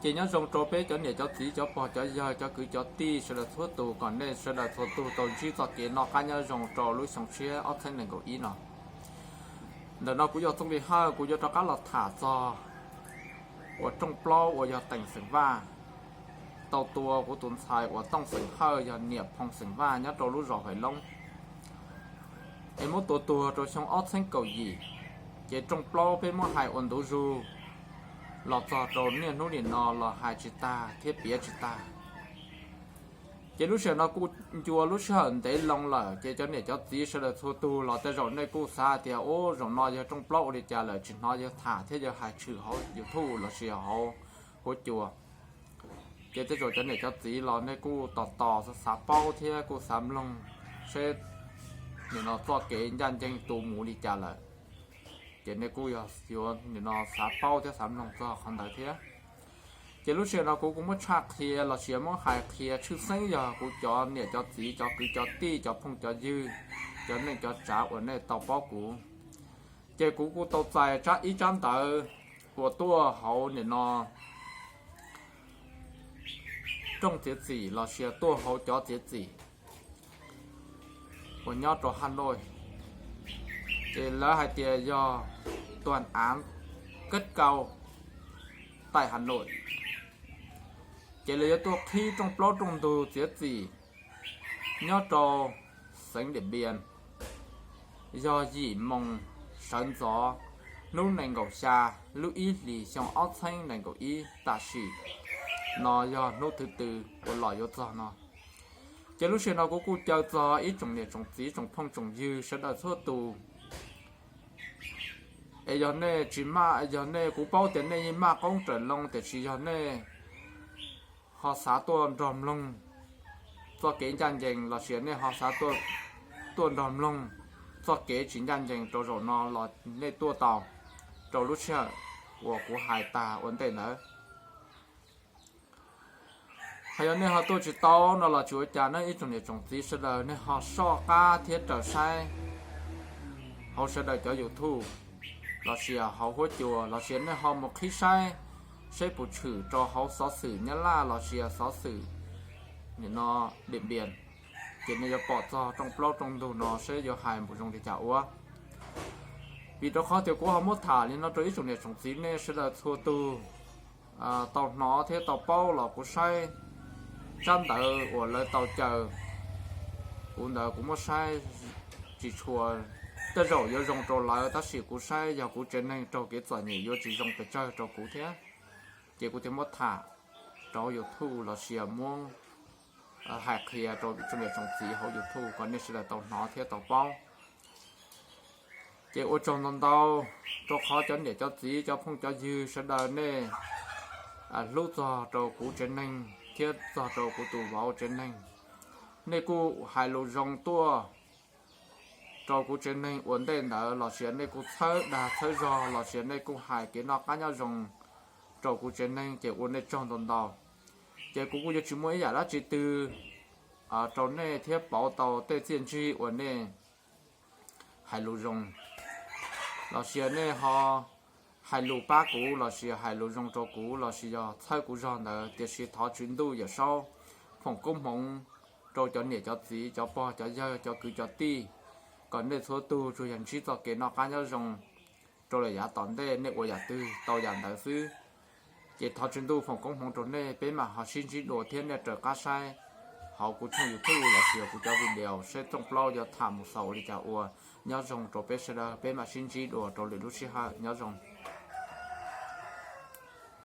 Ces nyob zoo rau peb cov niam cov txiv cov pog cov yawg cov kwv cov tij sawv daws txhua tus, kom nej sawv daws txhua tus tau ntsib txoj kev noj qab nyob zoo rau lub xyoo tshiab ob txhiab nees nkaum ib no. Ntawm no kuv yog Txooj Lis Hawj, kuv yuav rov qab los tham txog uas rooj plaub uas yog Teem xeem Vaj tau tua kuv tus ntxhais uas Tooj xeem Hawj yog niam Phoo xeem Vaj nyob rau lub zos Hais Loob, es muab tua tuag rau xyoo ob txhiab kaum yim. Ces rooj plaub peb muab hais ua ntu zus los txog rau niaj hnub nim no los hais tsis tag thiab piav tsis tag. Ces lub sij hawm no kuj ncua lub sij hawm ntev loo lawm, ces cov niam cov txiv sawv daws txhua tus los tej zaum nej kuj xav tias, ub, zaum no yog rooj plaub ua li cas lawm, tsis hnov yawg tham thiab yawg hais tshwm hauv YouTube lossis hauv huab cua. Ces tej zaum cov niam cov txiv los nej kuj tos tos xav paub thiab kuj xav mloog seb nim no txoj kev ncaj ncees tu mus li cas lawm. Ces nej kuj yog yuav nim no xav paub thiab xav mloog txog qhov ntawd thiab. Ces lub sij hawm no kuv kuj muab tshaj qhia lossis muab hais qhia tshwj xeeb yog kuv cov niam cov txiv cov kwv cov tij cov phooj cov ywg, cov neej cov tsav uas nej tau paub kuv. Ces kuv kuj tau txais tsab ib tsab ntawv uas tuaj hauv nim no rooj txiav txim lossis tuaj hauv cov txiav txim uas nyob rau Has Nois. Ces lawv hais tias yog tuam av kab kaus taim Has Nois. Ces lawv yuav tuaj qhib rooj plaub rooj ntug txiav txim nyob rau xeev Diam Npias, yog yim moos sawv ntxov hnub nees nkaum xya lub ib hlis xyoo ob txhiab nees nkaum ib tam sim no yog hnub thwv tw uas los yuav txog no. Ces lub sij hawm no kuv kuj caw txog ib tsoom niam tsoom txiv tsoom phooj tsoom ywg sawv daws txhua tus, es yog nej tsis maj, yog nej, kuv paub tias nej yeej maj qoob raws loo, tiam sis yog nej ho xav tuaj nrog mloog txoj kev ncaj ncees lossis nej ho xav tuaj nrog mloog txoj kev tsis ncaj ncees rau zaum no los nej tuaj tau rau lub sij hawm uas kuv hais tag ua ntej ntawd. Hos yog nej ho tuaj tsis tau no los tsis ua cas, nej ib tsoom niam tsoom txiv sawv daws nej ho soj qab thiab raws saib hauv sawv daws cov YouTube lossis hauv huab cua lossis nej ho mus qhib saib, saib puas tshwm rau hauv xov xwm Nyab Laj lossis xov xwm nim no Diam Npias, ces nej yuav pom txog rooj plaub rooj ntug no saib yuav hais npaum zoo li cas ua. Vim rau qhov tias kuv ho muab tham li no rau ib tsoom niam tsoom txiv nej sawv daws txhua tus tau hnov thiab tau paub los kuv saib tsab ntawv uas lawv tau caw, kuv ntawd kuv muab saib tsis tshua, tej zaum yuav zoo rau lawv tab sis kuv saib yog kuv tsev neeg raug kev txom nyem yuav tsis zoo pes tsawg rau kuv thiab. Ces kuv thiaj muab tham rau YouTube lossis muab hais qhia rau tsoom niam tsoom txiv hauv YouTube kom nej sawv daws tau hnov thiab tau paub. Ces ua tsaug ntau ntau rau qhov cov niam cov txiv cov phooj cov ywg sawv daws nej hlub txog rau kuv tsev neeg thiab txog rau kuv tus vauv tsev neeg. Nej kuj hais lus zoo tuaj rau kuv tsev neeg ua ntej ntawd lossis nej kuj txhawb dag txhawb zog lossis nej kuj hais kev noj qab nyob zoo rau kuv tsev neeg, ces ua nej tsaug ntau ntau. Ces kuv kuj yuav tsis muaj ib yam dab tsi twg rau nej thiab pauv tau tej txiaj ntsig uas nej hais lus zoo lossis nej ho hais lus pab kuv lossis hais lus zoo rau kuv lossis yog txhawb kuv zog ntawd, tiam sis thov Tswv Ntuj Yawm Saub foom koob hmoov rau cov niam cov txiv cov pog cov yawg cov kwv cov tij, kom nej txhua tus tsuas yog ntsib txoj kev noj qab nyob zoo rau lawm yav tom ntej, nej ua yam twg tau yam ntawd xwb. Ces thov Tswv Ntuj foom koob hmoov rau nej, peb mam ho sib ntsib dua thiab nej raws qab saib hauv kuv channel YouTube lossis kuv cov video saib rooj plaub yuav tham mus xaus ua li cas ua. Nyob zoo rau peb sawv daws, peb mam sib ntsib dua rau lwm lub sij hawm, nyob zoo.